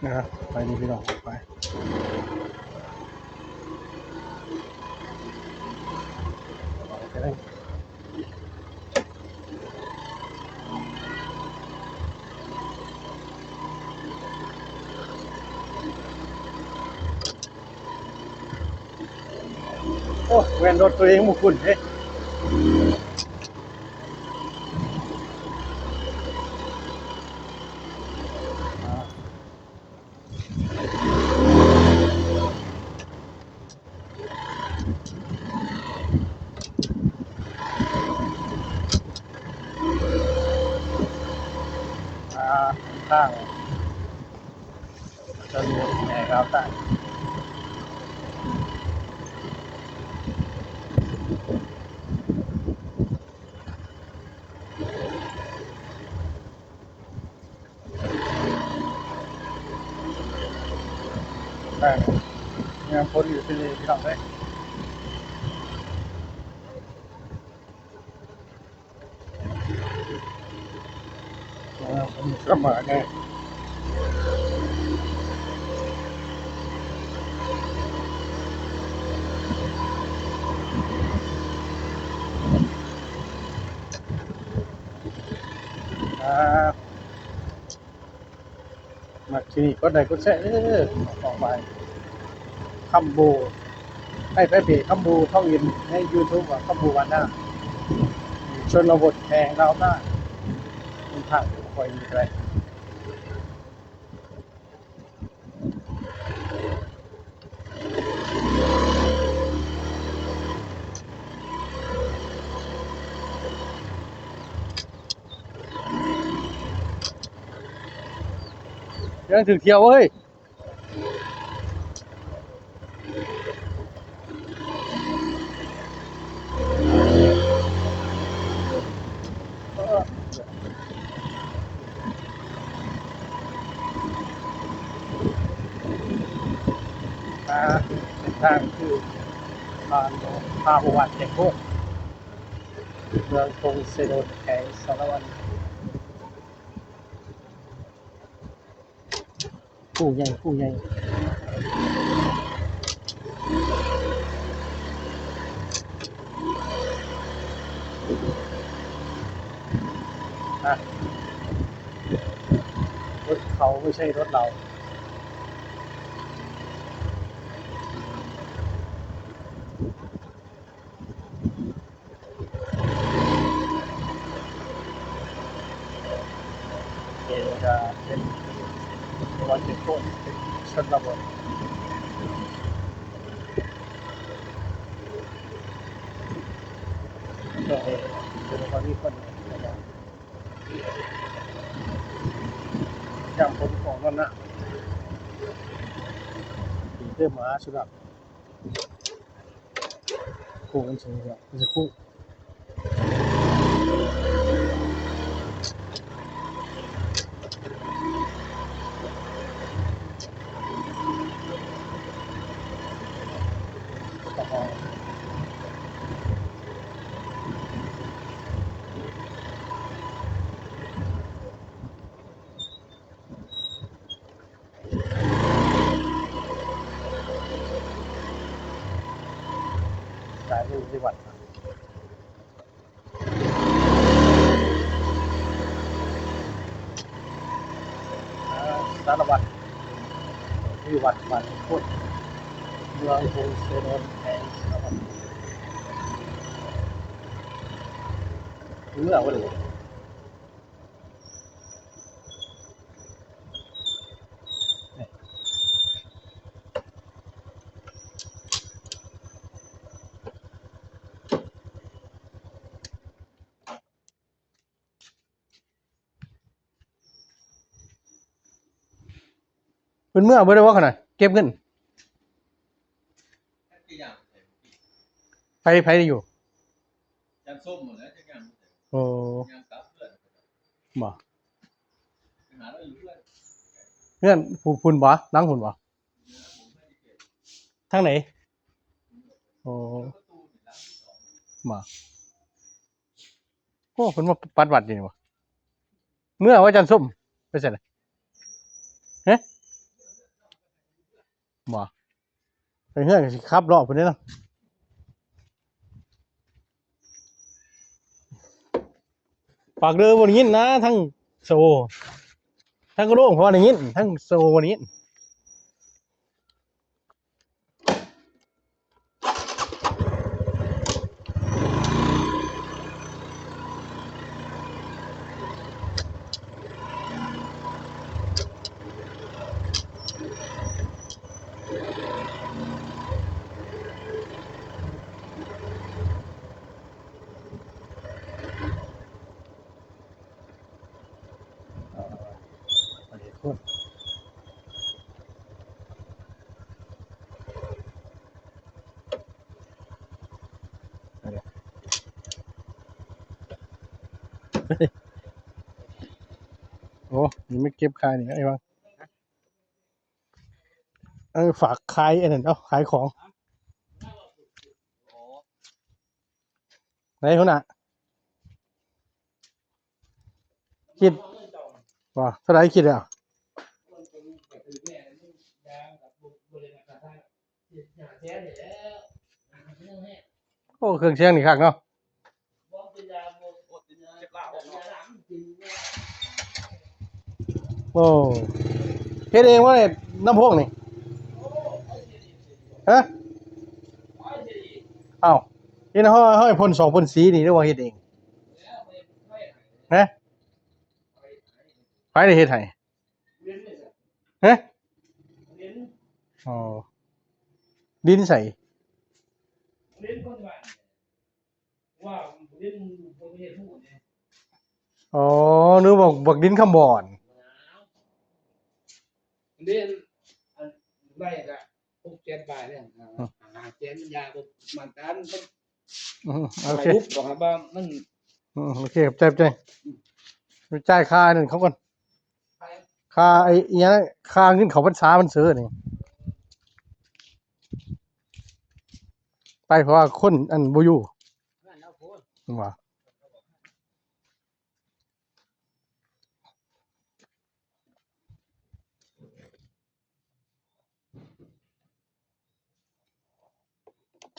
ນະ ໄປນີ້ພີ່ນ້ອງ ໄປ ໄປເລີຍ. ໂອ້ ແມ່ນລົດຕົວເອງບໍ່ຄຸ້ນເດ້. ອ່າ ທາງ ຈະລົງແຫ່ລາວໃຕ້. ແມ່ນ ຍາມຝົນຢູ່ທີ່ນີ້ພີ່ນ້ອງເອີຍ. ເອີ ເປັນສະບາຍແນ່. ອ່າ ມັກທີ່ນີ້ກົດໄລກົດແຊເດີ ຂອງໄປຄຳບູ ໃຫ້ໄປເພຄຳບູທອງອິນ ໃນຢູທູບວ່າຄຳບູບ້ານນາ ຊົນນະບົດແຫ່ງລາວໃຕ້ ເປັນທາງທີ່ບໍ່ຄ່ອຍມີໃຜ. ກຳລັງຖືກທ່ຽວເວີ້ຍ. ອ່າ ເສັ້ນທາງຄືຜ່ານ ຜ່ານວັດແຈງໂຄດ ເມືອງຄົງເຊໂດນ ແຂວງສາລະວັນ. ຜູ້ໃຫຍ່ ຜູ້ໃຫຍ່ ອ່ະ ລົດເຂົາ ບໍ່ໃຊ່ລົດເຮົາ. ເປັນການເປັນ ເປັນວັນເປັນໂຄນ ເປັນຊົນນະບົດ ເປັນ ເປັນຄົນມີຄົນ ຍາມຝົນຕົກນັ້ນນະ ເປັນມະຫາສະລາບ. ໂອ້ ມັນສູງ ມັນຊິຄຸ ກາຍເປັນທີ່ວັດ ອ່າ ສາລະວັນ ທີ່ວັດບ້ານໂຄດ ເມືອງໂພເຊໂດນ ແຂວງສາລະວັນ ເມືອງບໍ່ໄດ້. ເພິ່ນເມືອເບິດແລ້ວບໍ່ຂະໜາດເກັບເງິນ? ໃຜ ໃຜຢູ່? ຈັນສົມນັ້ນແຫຼະ ຈັກຢ່າງ. ໂອ້ ຍ່າງກັບເພື່ອນ ບໍ່? ໄປຫາລາວຢູ່ເຮືອນ ເຮືອນຜູ້ພຸ້ນບໍ່? ຫຼັງພຸ້ນບໍ່? ທາງໃດ? ໂອ້ ບໍ່? ໂອ້ ເພິ່ນມາປັດວັດຢູ່ນີ້ບໍ່? ເມືອວ່າຈັນສົມ ໄປໃສລະ? ຮະ? ບໍ່ ໄປເຮືອນກໍຊິຂັບເລາະພຸ້ນເດ້ເນາະ. ປາກເດີບໍ່ໄດ້ຍິນນະ ທັງໂຊ ທັງກະໂດງພໍໄດ້ຍິນ ທັງໂຊບໍ່ໄດ້ຍິນ. ໂອ້ ນີ້ມາເກັບຂາຍນີ້ ໄອ້ຫວັງ ເອີ ຝາກຂາຍອັນນັ້ນ ເອົາ ຂາຍຂອງ. ໄດ້ ຫົວໜ້າ ຄິດວ່າເທົ່າໃດ ຄິດແລ້ວ? ໂອ້ ເຄື່ອງສຽງນີ້ຄັກເນາະ. ໂອ້ ເຮັດເອງບໍ່ນີ້ ລຳໂພງນີ້? ຮະ? ອ້າວ ເຮັດໃຫ້ຫ້ອຍ ຫ້ອຍພົ່ນສອງພົ່ນສີ່ນີ້ ຫຼືວ່າເຮັດເອງ? ຮະ? ໃຜໄດ້ເຮັດໃຫ້? ຮະ? ອໍ ດິນໃສ? ອໍ ນຶກວ່າບັກດິນຄຳບອນ. ເດ້ ອັນໄລ່ກະຫົກແສນປາຍແລ້ວ ອືມ ຫ້າແສນມັນຢາກວ່າມັນຕັນ ອືມ ໂອເຄ ບອກວ່າມັນ ອືມ ໂອເຄ ຂອບໃຈ ຂອບໃຈ. ໄປຈ່າຍຄ່ານັ້ນເຂົາກ່ອນ ຄ່າໄອ້ອີ່ຫຍັງ ຄ່າເງິນເຂົ້າພັນສາມັນເຊີນີ້ ໄປ ເພາະວ່າຄົນອັນບໍ່ຢູ່ ວ່າ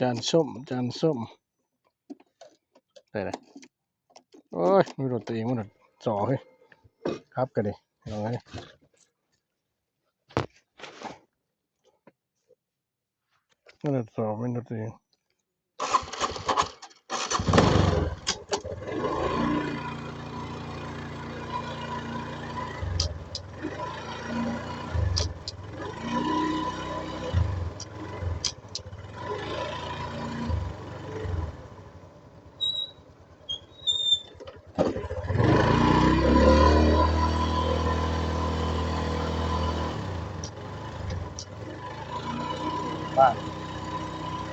ຈານສົ້ມ ຈານສົ້ມ ໄດ້ລະ. ໂອ້ຍ ມີລົດຕົວເອງ ມັນສໍເຮີ້ຍ ຂັບກໍໄດ້ ເອົາໄວ້. ມັນຈະສອບແມ່ນໂຕເອງ ບ້ານ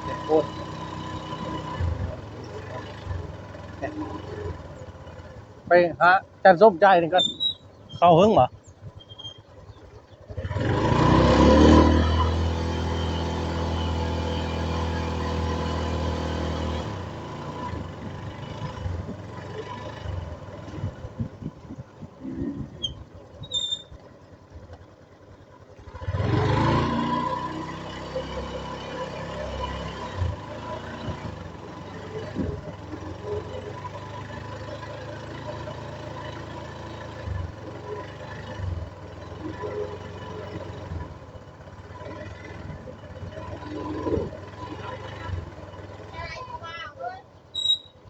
ເປັນໂພດ ໄປຫາຈານສົມຈ່າຍນີ້ກ່ອນ ເຂົ້າເຖິງບໍ່?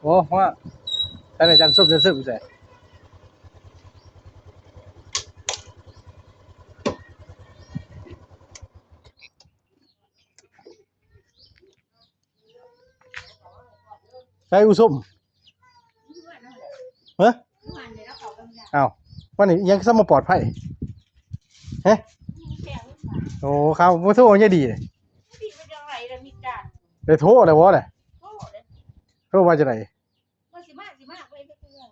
ໂອ້ ວ່າ ໃສ່ໃນຈານສົມ ຈານເສີບຢູ່ໃສ? ໃສ່ອຸສົມ ຮະ? ອ້າວ ວັນນີ້ຍັງສຳມາປອດໄພ ຮະ? ໂອ້ ຂ່າວບໍ່ໂທຍາຍດີ ໄດ້ໂທແລ້ວບໍ່ລະ? ໂທວ່າຈັ່ງໃດ?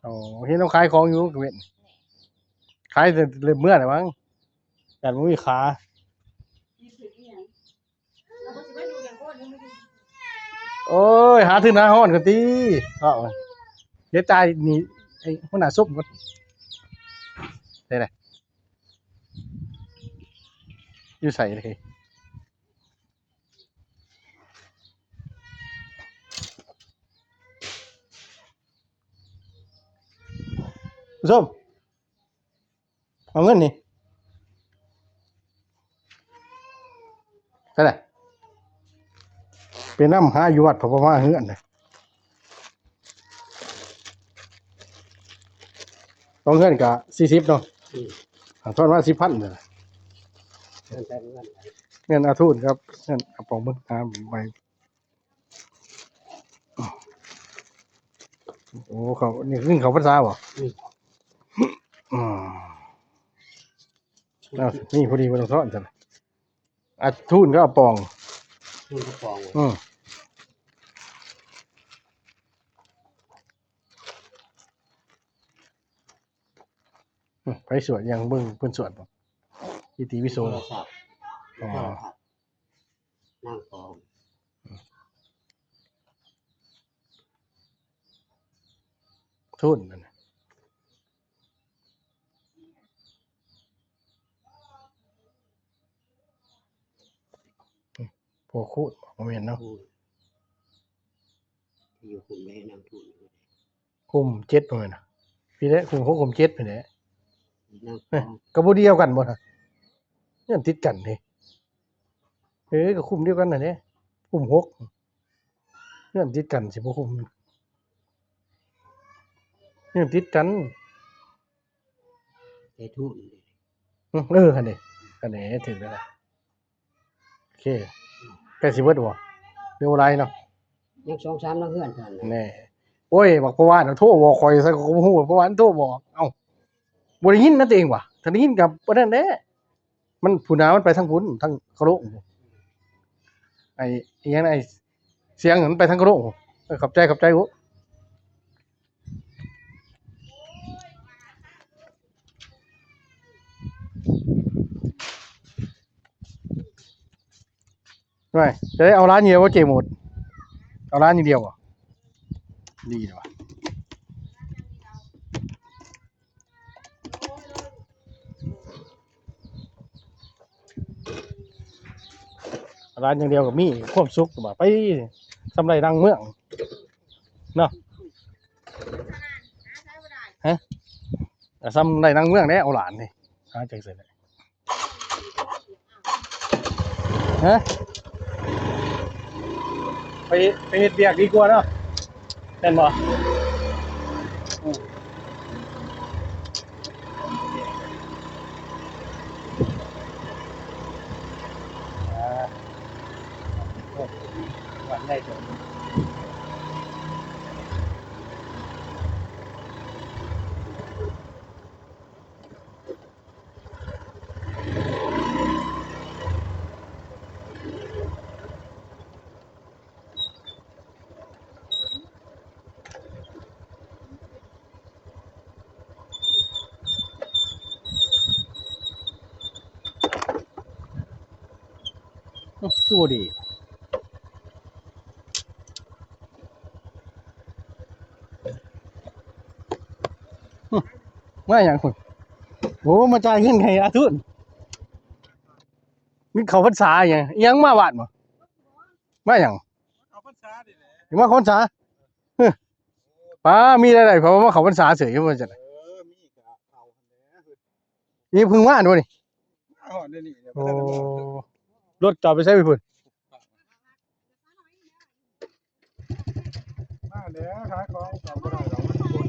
ໂອ້ ເຫັນລາວຂາຍຂອງຢູ່ກະເວັນ ຂາຍແຕ່ເລີ່ມເມືອແລ້ວມັງ ຢ້ານບໍ່ມີຂາ. ໂອ້ຍ ຫາທຶນຫາຮ້ອນກ່ອນຕິ ເອົາ ດຽວຈ່າຍໜີ້ ໄອ້ຫົວໜ້າສົມກ່ອນ ໄດ້ລະ ຢູ່ໃສລະ? ຜູ້ຊົມ ເອົາເງິນນີ້ ເທົ່າໃດ? ໄປນຳຫາຢູ່ວັດ ເພາະວ່າມາເຮືອນ ເອົາເງິນກະສີ່ສິບເນາະ ອືມ ອາ ທອນມາສິບພັນເດີ ເງິນອາທູນກັບເງິນອາປອງເບິ່ງ ຫາໃບ ໂອ້ ເຂົ້າ ນີ້ຄືເຂົ້າພັນສາບໍ່? ອືມ ອືມ ເອົາ ນີ້ພໍດີບໍ່ຕ້ອງຊ້ອນຊັ້ນ ອາທູນກັບອາປອງ ທູນກັບປອງ ອືມ ອືມ ໃຜສວດຫຍັງ ເບິ່ງເພິ່ນສວດບໍ່? ອິຕິປິໂສ ໂທລະສັບ ອໍ ໂທລະທັດ ນາງປອງ ອືມ ທຸນນັ້ນນະ ອືມ ພໍ່ຄູນບໍ່ ບໍ່ແມ່ນເນາະ ຢູ່ຄຸມແມ່ນາງທຸນ ຄຸມເຈັດບໍ່ແມ່ນນະ ພີ້ແຫຼະ ຄຸມຫົກ ຄຸມເຈັດພີ້ແຫຼະ ເອີ ກໍບໍ່ດຽວກັນບໍ່ນະ ເຮືອນຕິດກັນເດ້ ເອີ ກໍຄຸມດຽວກັນຫັ້ນແຫຼະ ຄຸມຫົກ ເຮືອນຕິດກັນຊິບໍ່ຄຸມ ເຮືອນຕິດກັນ ເອີ ຫັ້ນເດ້ ຫັ້ນເດ້ ຖືກແລ້ວລະ ໂອເຄ ໃກ້ຊິເບິດແລ້ວບໍ່? ເຫຼືອບໍ່ຫຼາຍເນາະ ຍັງສອງສາມຫຼັງເຮືອນເທົ່ານັ້ນແຫຼະ ແນ່ ໂອ້ຍ ບັກປະຫວານໂທບອກຂ້ອຍ ຂ້ອຍກໍບໍ່ຮູ້ ປະຫວານໂທບອກ ເອົ້າ ບໍ່ໄດ້ຍິນນະຕົວເອງຫວາ ຖ້າໄດ້ຍິນກໍບໍ່ນັ້ນແຫຼະ ມັນ ພຸ້ນນະ ມັນໄປທາງພຸ້ນ ທາງຄະໂລງ ໄອ້ ອີຫຍັງນະ ໄອ້ ສຽງມັນໄປທາງຄະໂລງ ເອີ ຂອບໃຈ ຂອບໃຈ ໂອ້ ໂອ້ຍ ຈະໄດ້ເອົາຮ້ານດຽວບໍ່ເຈໝົດ ເອົາຮ້ານດຽວບໍ່? ດີແລ້ວວ່າ ຮ້ານຢ່າງດຽວກໍມີຄວາມສຸກວ່າ ໄປສ່ຳໃດຫຼັງເມືອງເນາະ ຮະ ສ່ຳໃດຫຼັງເມືອງແດ່ ເອົາຫຼານນີ້ ຫາຈັ່ງຊັ້ນແຫຼະ ຮະ ໄປ ໄປເຮັດວຽກດີກວ່າເນາະ ແມ່ນບໍ່? ອືມ ອ່າ ວັດໃຫຍ່ໂຕ. ໂອ້ ຄືບໍ່ດີ ຫຶ ມາຫຍັງພຸ້ນ? ໂອ້ ມາຈ່າຍເງິນໃຫ້ອາທຸນ ມີເຂົ້າພັນສາຫຍັງ ອີຫຍັງມາວັດບໍ່? ມາຫຍັງ? ເຂົ້າພັນສານີ້ແຫຼະ ມາເຂົ້າພັນສາ ຫຶ ປ້າ ມີລາຍໄດ້ ເພາະວ່າມາເຂົ້າພັນສາເສີຍ ວ່າຈັ່ງໃດ ເອີ ມີກະເຂົ້າຫັ້ນແຫຼະ ນີ້ເພິ່ງມາໂດນີ້ ມາຮອດດຽວນີ້ ໂອ້ ລົດຈອດໄປໃສພຸ້ນ? ມາແລ້ວ ຂາຍຂອງກໍບໍ່ໄດ້ດອກ ມັນຄົນ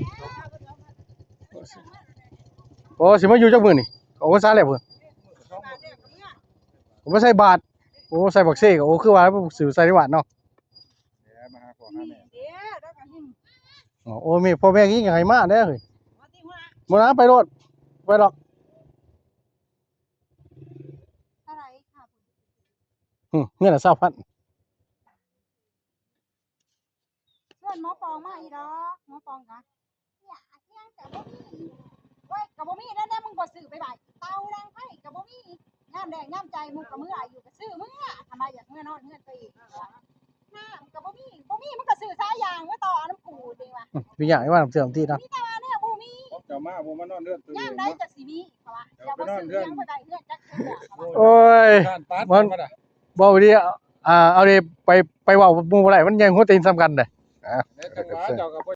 ໂອ້ ຊິມາຢູ່ຈັກມື້ນີ້? ອອກພັນສາແລ້ວພຸ້ນ ອອກມາໃສ່ບາດ ໂອ້ ໃສ່ບັກເຊກ ໂອ້ ຄືວ່າຊື້ໃສ່ໃນວັດເນາະ ແຫຼະ ມາຫາພໍ່ຫາແມ່ ນີ້ເດ້ ແລ້ວກໍ ອໍ ໂອ້ ແມ່ ພໍ່ແມ່ກໍຍັງໃຫ້ມາເດ້ ເຮີ້ຍ ບໍ່ນະ ໄປໂລດ ໄປດອກ ເທົ່າໃດຄ່າ ຫຶ ເງິນລະຊາວພັນ ເພິ່ນໝໍປອງມາອີກດອກ ໝໍປອງກະ ໂອ້ຍ ກະບໍ່ມີແນວ ແນວ ມຶງບໍ່ຊື້ໄປໄຫວ້ເຕົາແດງໄຟກະບໍ່ມີ ຍາມແລ້ງຍາມໃຈໝູ່ກະເມືອຢູ່ ກະຊື້ເມືອ ທຳໄມຢາກເມືອນອນເຮືອນໂຕເອງ ນ້ຳກະບໍ່ມີ ບໍ່ມີ ມຶງກະຊື້ສາຍຢາງມາຕໍ່ເອົານຳກູຕິວ່າ ຫຶ ມີຫຍັງວ່າເທື່ອທີ່ເນາະ ມີແຕ່ວ່າແນວບໍ່ມີ ເຈົ້າມາບໍ່ມານອນເຮືອນໂຕເອງ ຍາມໃດ ເນາະ ຈະຊິມີ ເຂົາວ່າ ເຈົ້າ ເຈົ້າບໍ່ຊື້ຫຍັງໄປໄຫວ້ເຮືອນຈັກເທື່ອ ໂອ້ຍ ມັນ ເວົ້າດີ ອ່າ ເອົາດີ ໄປ ໄປເວົ້າໝູ່ບໍ່ໄດ້ ມັນແຍ່ງຫົວຕີນສ່ຳກັນເດ້ ອ່າ ແລ້ວຈັ່ງວ່າເຈົ້າກໍບໍ່